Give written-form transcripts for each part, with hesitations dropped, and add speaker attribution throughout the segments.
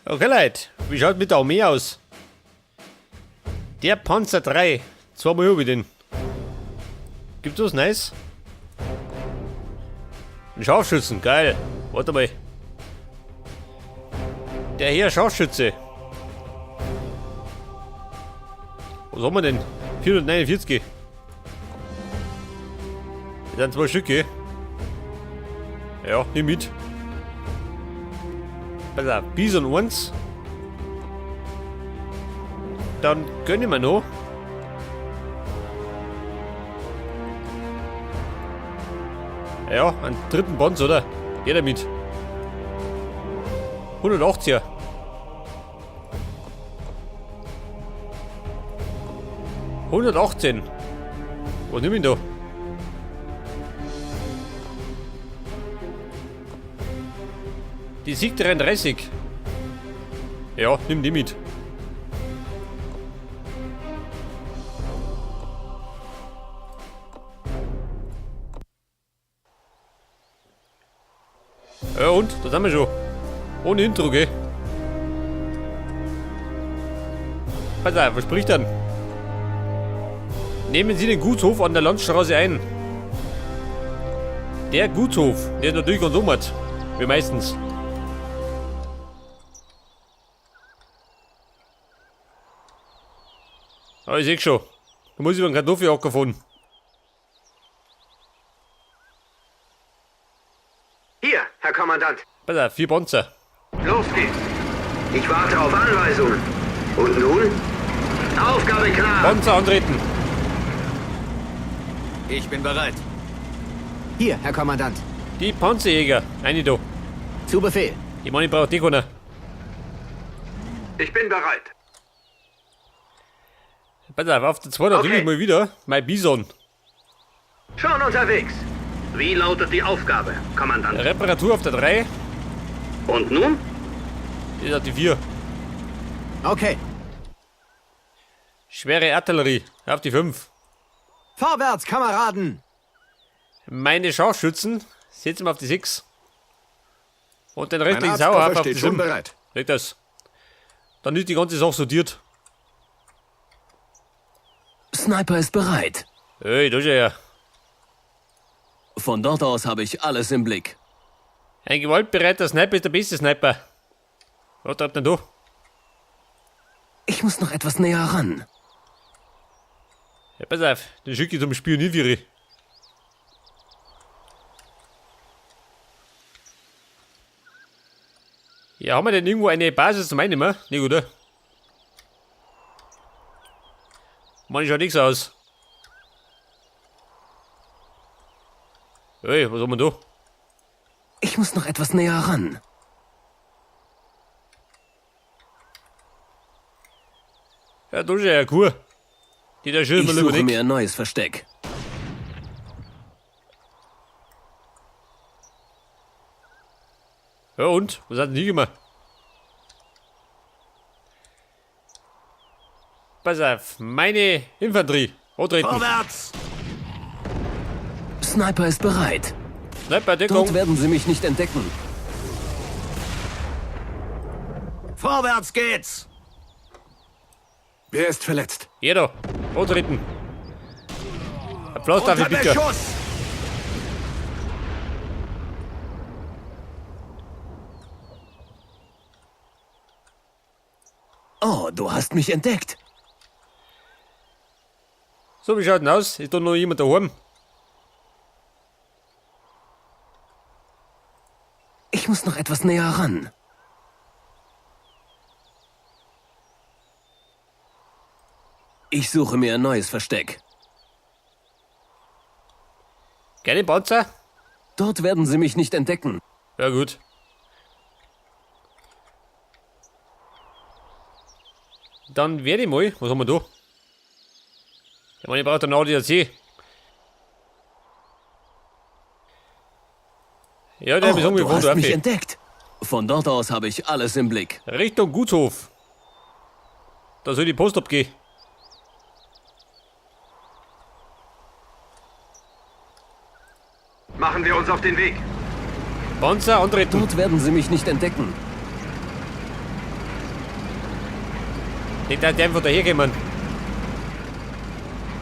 Speaker 1: Okay, Leute, wie schaut mit der Armee aus? Der Panzer 3. Zweimal hab ich den. Gibt's was Neues? Ein Scharfschützen, geil. Warte mal. Der hier Scharfschütze. Was haben wir denn? 449. Das sind 2 Stücke. Ja, nimm mit. Pass auf, Bison 1. Dann gönn ich mir noch. Ja, einen dritten Panzer, oder? Geh damit. 180er. 118. Was nimm ich denn da? Die Sieg 33. Ja, nimm die mit. Ja und? Da sind wir schon. Ohne Intro, gell? Pass auf, was spricht denn? Nehmen Sie den Gutshof an der Landstraße ein. Der Gutshof, der ist natürlich ganz oben. Wie meistens. Ah, ich seh schon. Da muss ich über den Kartoffelacker fahren.
Speaker 2: Hier, Herr Kommandant.
Speaker 1: Pass auf, 4 Panzer.
Speaker 2: Los geht's. Ich warte auf Anweisungen. Und nun? Aufgabe klar.
Speaker 1: Panzer antreten.
Speaker 3: Ich bin bereit.
Speaker 4: Hier, Herr Kommandant.
Speaker 1: Die Panzerjäger. Eine da.
Speaker 4: Zu Befehl.
Speaker 1: Ich meine, ich brauche die keiner.
Speaker 2: Ich bin bereit.
Speaker 1: Pass auf, auf der 2 natürlich
Speaker 2: Okay.
Speaker 1: mal wieder. Mein Bison.
Speaker 2: Schon unterwegs. Wie lautet die Aufgabe, Kommandant?
Speaker 1: Reparatur auf der 3.
Speaker 2: Und nun?
Speaker 1: Das ist auf die 4.
Speaker 4: Okay.
Speaker 1: Schwere Artillerie auf die 5.
Speaker 4: Vorwärts, Kameraden!
Speaker 1: Meine Scharfschützen setzen wir auf die 6. Und den
Speaker 5: Mein
Speaker 1: restlichen
Speaker 5: Arztkoffer
Speaker 1: Sauerhafer auf
Speaker 5: steht
Speaker 1: die
Speaker 5: schon
Speaker 1: 7.
Speaker 5: bereit.
Speaker 1: Leg das. Dann ist die ganze Sache sortiert.
Speaker 6: Sniper ist bereit.
Speaker 1: Hey, da ist er ja.
Speaker 6: Von dort aus habe ich alles im Blick.
Speaker 1: Ein gewaltbereiter Sniper ist der beste Sniper. Was treibt denn da?
Speaker 6: Ich muss noch etwas näher ran.
Speaker 1: Ja, pass auf, den schicke ich zum Spionierführer. Ja, haben wir denn irgendwo eine Basis zum Einnehmen? Nee, oder? Mann, schaut nichts aus. Hey, was haben wir da?
Speaker 6: Ich muss noch etwas näher ran.
Speaker 1: Ja, da ist ja eine Kuh. Die da schön
Speaker 6: Ich
Speaker 1: mal lieber
Speaker 6: suche
Speaker 1: nicht.
Speaker 6: mir ein neues Versteck.
Speaker 1: Ja und? Was hat denn die gemacht? Pass auf, meine Infanterie. Antreten.
Speaker 3: Vorwärts!
Speaker 6: Sniper ist bereit.
Speaker 1: Sniper, Deckung.
Speaker 6: Dort werden sie mich nicht entdecken.
Speaker 3: Vorwärts geht's!
Speaker 5: Wer ist verletzt?
Speaker 1: Jeder. Antreten. Applaus dafür,
Speaker 3: Unter
Speaker 1: bitte.
Speaker 3: Beschuss!
Speaker 6: Oh, du hast mich entdeckt.
Speaker 1: So, wie schaut denn aus? Ist da noch jemand daheim?
Speaker 6: Ich muss noch etwas näher ran. Ich suche mir ein neues Versteck.
Speaker 1: Keine Panzer?
Speaker 6: Dort werden sie mich nicht entdecken.
Speaker 1: Ja, gut. Dann werde ich mal. Was haben wir da? Ich meine, ich brauche den ADAC. Ja, der
Speaker 6: Oh,
Speaker 1: ist
Speaker 6: du
Speaker 1: umgefahren,
Speaker 6: hast mich
Speaker 1: Raffi.
Speaker 6: entdeckt. Von dort aus habe ich alles im Blick.
Speaker 1: Richtung Gutshof. Da soll die Post abgehen.
Speaker 2: Machen wir uns auf den Weg.
Speaker 1: Panzer antreten.
Speaker 6: Dort werden sie mich nicht entdecken.
Speaker 1: Nicht, dass die einfach daherkommen.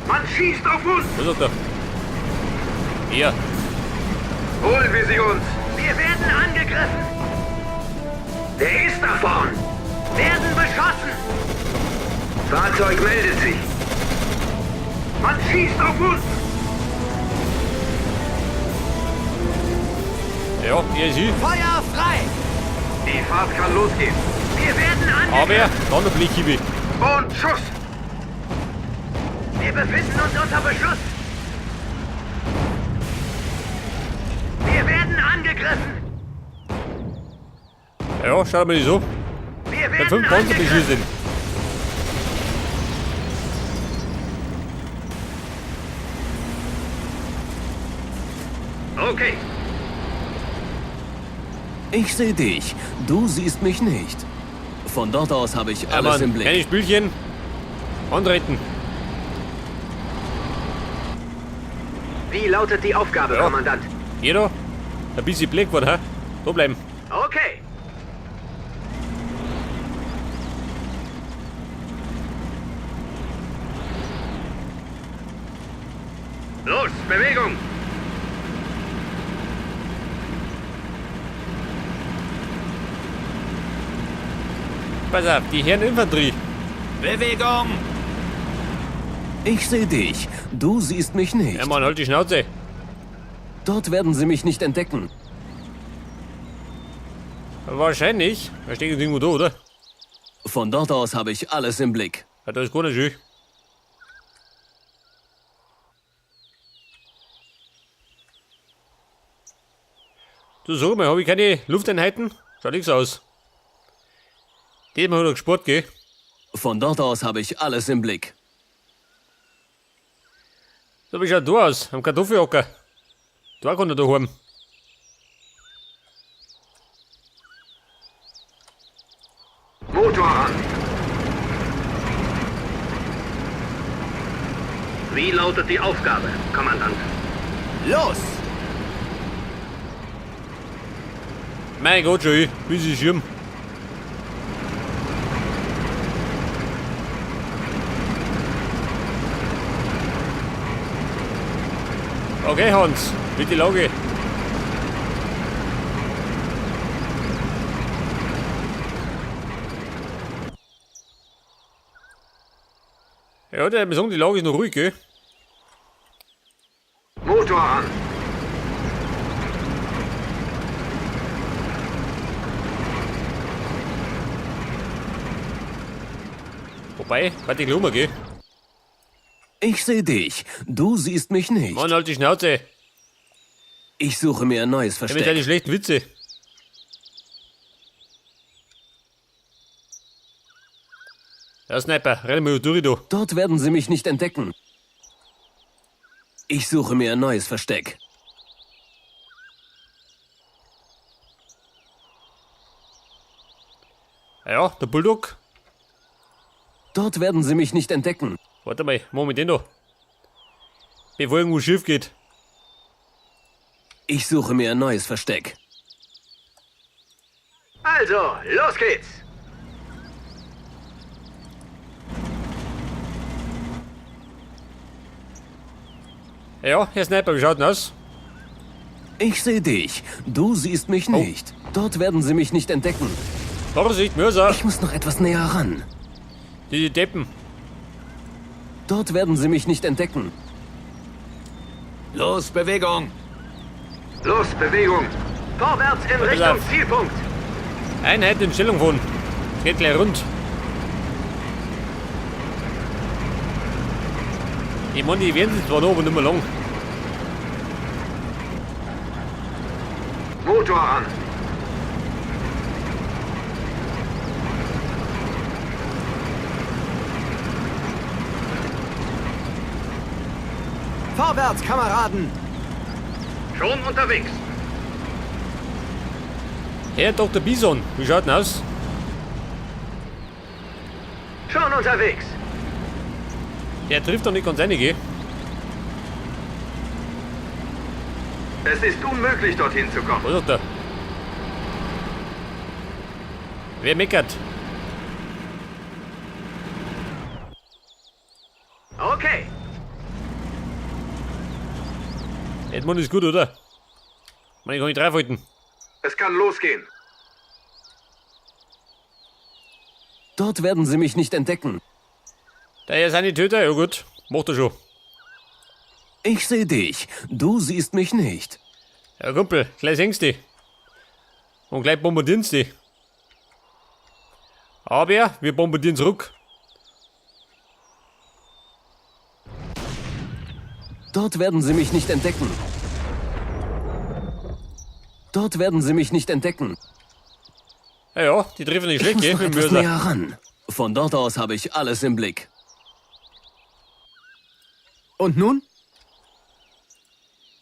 Speaker 2: Man schießt auf uns!
Speaker 1: Was ist da? Hier.
Speaker 2: Holen wir sie uns! Wir werden angegriffen! Der ist da vorn! Werden beschossen! Fahrzeug meldet sich! Man schießt auf uns!
Speaker 1: Ja, hier ist sie.
Speaker 4: Feuer frei!
Speaker 2: Die Fahrt kann losgehen. Wir werden angegriffen!
Speaker 1: Aber, dann noch Blickhiebe.
Speaker 2: Und Schuss! Wir befinden uns unter Beschuss! Wir werden angegriffen!
Speaker 1: Ja, schau mal so.
Speaker 2: Wir
Speaker 1: Bei
Speaker 2: werden
Speaker 1: 5 Panzer
Speaker 2: angegriffen!
Speaker 1: beschießen.
Speaker 2: Okay.
Speaker 6: Ich sehe dich. Du siehst mich nicht. Von dort aus habe ich
Speaker 1: Ja,
Speaker 6: alles
Speaker 1: Mann,
Speaker 6: im Blick.
Speaker 1: Keine Spielchen. Antreten.
Speaker 2: Wie lautet die Aufgabe,
Speaker 1: Ja.
Speaker 2: Kommandant?
Speaker 1: Jeder. Ein bisschen Blick geworden, hä? Da bleiben.
Speaker 2: Okay. Los, Bewegung!
Speaker 1: Pass auf, die Herren Infanterie.
Speaker 3: Bewegung!
Speaker 6: Ich sehe dich. Du siehst mich nicht.
Speaker 1: Ja, Mann, halt die Schnauze.
Speaker 6: Dort werden sie mich nicht entdecken.
Speaker 1: Wahrscheinlich. Da steht irgendwo da, oder?
Speaker 6: Von dort aus habe ich alles im Blick.
Speaker 1: Ja, da ist gar nicht schön. Du sag mal, hab ich keine Lufteinheiten? Schaut nix aus. Diesmal hat er gespart, gell?
Speaker 6: Von dort aus habe ich alles im Blick.
Speaker 1: So, wie schaut da aus? Am Kartoffelacker. Da kann er daheim.
Speaker 2: Motor an. Wie lautet die Aufgabe, Kommandant?
Speaker 4: Los!
Speaker 1: Mein Gott, schon, wie sie Schirm. Okay, Hans, wie die Lage? Ja, der sagen, die Lage ist noch ruhig, gell?
Speaker 2: Motor an.
Speaker 1: Wobei, warte, ich gleich gell?
Speaker 6: Ich sehe dich. Du siehst mich nicht.
Speaker 1: Mann, halt die Schnauze.
Speaker 6: Ich suche mir ein neues
Speaker 1: Ja, mit deinen
Speaker 6: Versteck.
Speaker 1: schlechten Witze. Ja, Sniper, renn mal durch, du.
Speaker 6: Dort werden sie mich nicht entdecken. Ich suche mir ein neues Versteck.
Speaker 1: Ja, der Bulldog.
Speaker 6: Dort werden sie mich nicht entdecken.
Speaker 1: Warte mal, machen wir den da. Bevor irgendwo schief geht.
Speaker 6: Ich suche mir ein neues Versteck.
Speaker 2: Also, los geht's.
Speaker 1: Ja, Herr Sniper, wie schaut denn aus?
Speaker 6: Ich sehe dich. Du siehst mich nicht. Dort werden sie mich nicht entdecken.
Speaker 1: Vorsicht, Mörser.
Speaker 6: Ich muss noch etwas näher ran.
Speaker 1: Die Deppen.
Speaker 6: Dort werden sie mich nicht entdecken.
Speaker 3: Los, Bewegung!
Speaker 2: Los, Bewegung. Vorwärts in Richtung
Speaker 1: auf.
Speaker 2: Zielpunkt.
Speaker 1: Einheit in Stellung von. Geht gleich rund. Ich meine, die werden sich zwar noch, aber nicht mehr lang.
Speaker 2: Motor an.
Speaker 4: Vorwärts, Kameraden!
Speaker 2: Schon unterwegs.
Speaker 1: Herr Dr. Bison, wie schaut denn aus?
Speaker 2: Schon unterwegs.
Speaker 1: Der trifft doch nicht ganz einige.
Speaker 2: Es ist unmöglich, dorthin zu kommen.
Speaker 1: Was sagt er? Wer meckert?
Speaker 2: Okay.
Speaker 1: Edmund ist gut, oder? Ich meine, ich kann nicht draufhalten.
Speaker 5: Es kann losgehen.
Speaker 6: Dort werden sie mich nicht entdecken.
Speaker 1: Der Sanitäter, ja gut, macht er schon.
Speaker 6: Ich sehe dich. Du siehst mich nicht.
Speaker 1: Ja, Kumpel, gleich singst du. Und gleich bombardieren sie dich. Aber wir bombardieren zurück.
Speaker 6: Dort werden sie mich nicht entdecken. Dort werden sie mich nicht entdecken.
Speaker 1: Ja, ja, die treffen nicht
Speaker 6: Ich
Speaker 1: schlecht,
Speaker 6: muss
Speaker 1: gell,
Speaker 6: noch
Speaker 1: mit dem
Speaker 6: etwas
Speaker 1: Mörser.
Speaker 6: näher ran. Von dort aus habe ich alles im Blick.
Speaker 4: Und nun?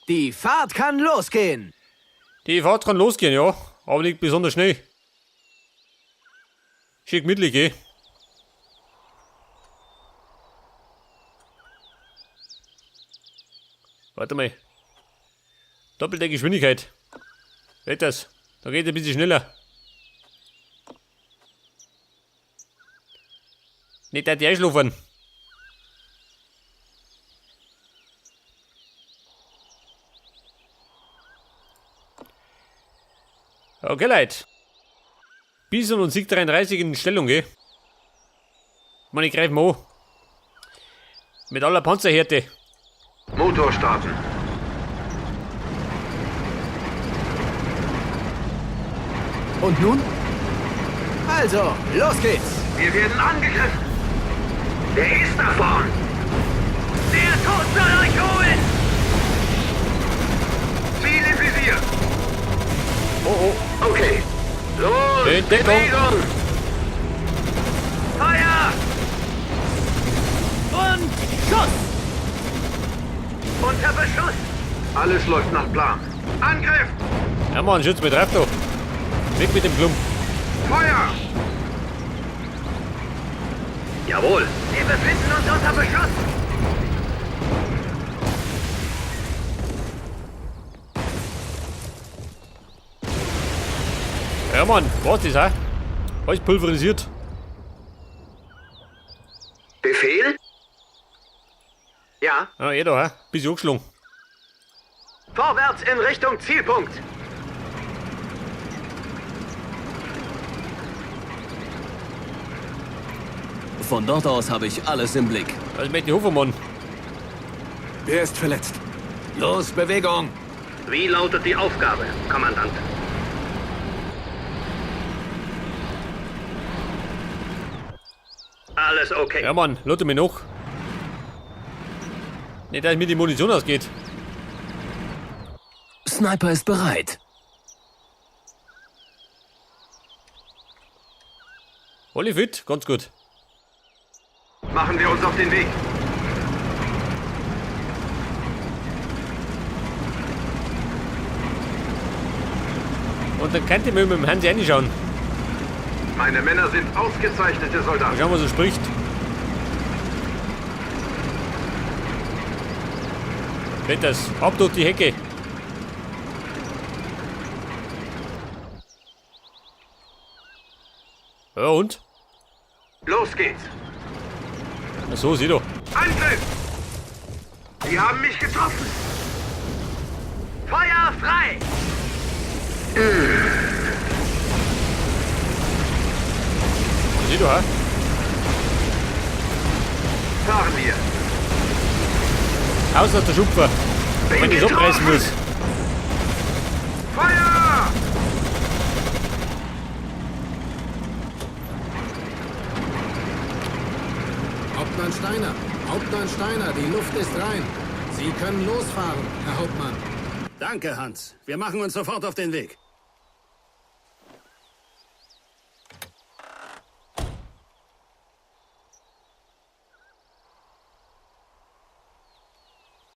Speaker 4: Die Fahrt kann losgehen.
Speaker 1: Die Fahrt kann losgehen, ja. Aber nicht besonders schnell. Schön gemütlich, gell? Warte mal. Doppelte Geschwindigkeit. Geht das? Da geht ein bisschen schneller. Nicht, dass die einschlafen. Okay, Leute. Bison und Sieg 33 in Stellung, gell? Ich meine, ich greife mal an. Mit aller Panzerhärte.
Speaker 5: Motor starten.
Speaker 4: Und nun? Also, los geht's.
Speaker 2: Wir werden angegriffen. Der ist da vorn. Der Tod soll euch holen.
Speaker 5: Ziel im Visier.
Speaker 1: Oh, oh.
Speaker 2: Okay. Los,
Speaker 1: In Deckung.
Speaker 2: Bewegung. Feuer! Und Schuss! Unter Beschuss!
Speaker 5: Alles läuft nach Plan. Angriff!
Speaker 1: Ja, Mann, schütz mich drauf da. Weg mit dem Klump.
Speaker 5: Feuer!
Speaker 2: Jawohl. Wir befinden uns unter Beschuss.
Speaker 1: Ja, Mann, was das, hä? Alles pulverisiert.
Speaker 2: Befehl? Ja.
Speaker 1: Ja, eh da, hä? Bisschen angeschlagen.
Speaker 2: Vorwärts in Richtung Zielpunkt.
Speaker 6: Von dort aus habe ich alles im Blick.
Speaker 1: Das möchte ich hoffen, Mann.
Speaker 5: Wer ist verletzt?
Speaker 3: Los, Bewegung!
Speaker 2: Wie lautet die Aufgabe, Kommandant? Alles okay.
Speaker 1: Ja, Mann, lade mich noch. Nicht, dass mir die Munition ausgeht.
Speaker 6: Sniper ist bereit.
Speaker 1: Alle fit, ganz gut.
Speaker 5: Machen wir uns auf den Weg.
Speaker 1: Und dann könnt ihr mir mit dem Handy reinschauen.
Speaker 5: Meine Männer sind ausgezeichnete
Speaker 1: Mal
Speaker 5: Soldaten.
Speaker 1: schauen, was er spricht. Geht das? Ab durch die Hecke. Ja, und?
Speaker 5: Los geht's.
Speaker 1: Ach so, sieh doch.
Speaker 5: Angriff! Sie haben mich getroffen.
Speaker 2: Feuer frei!
Speaker 1: Sieh doch, hä?
Speaker 5: Fahren wir.
Speaker 1: Aus aus der Schupfer. Wenn ich abreißen muss.
Speaker 5: Feuer!
Speaker 7: Hauptmann Steiner, Hauptmann Steiner, die Luft ist rein. Sie können losfahren, Herr Hauptmann.
Speaker 8: Danke, Hans. Wir machen uns sofort auf den Weg.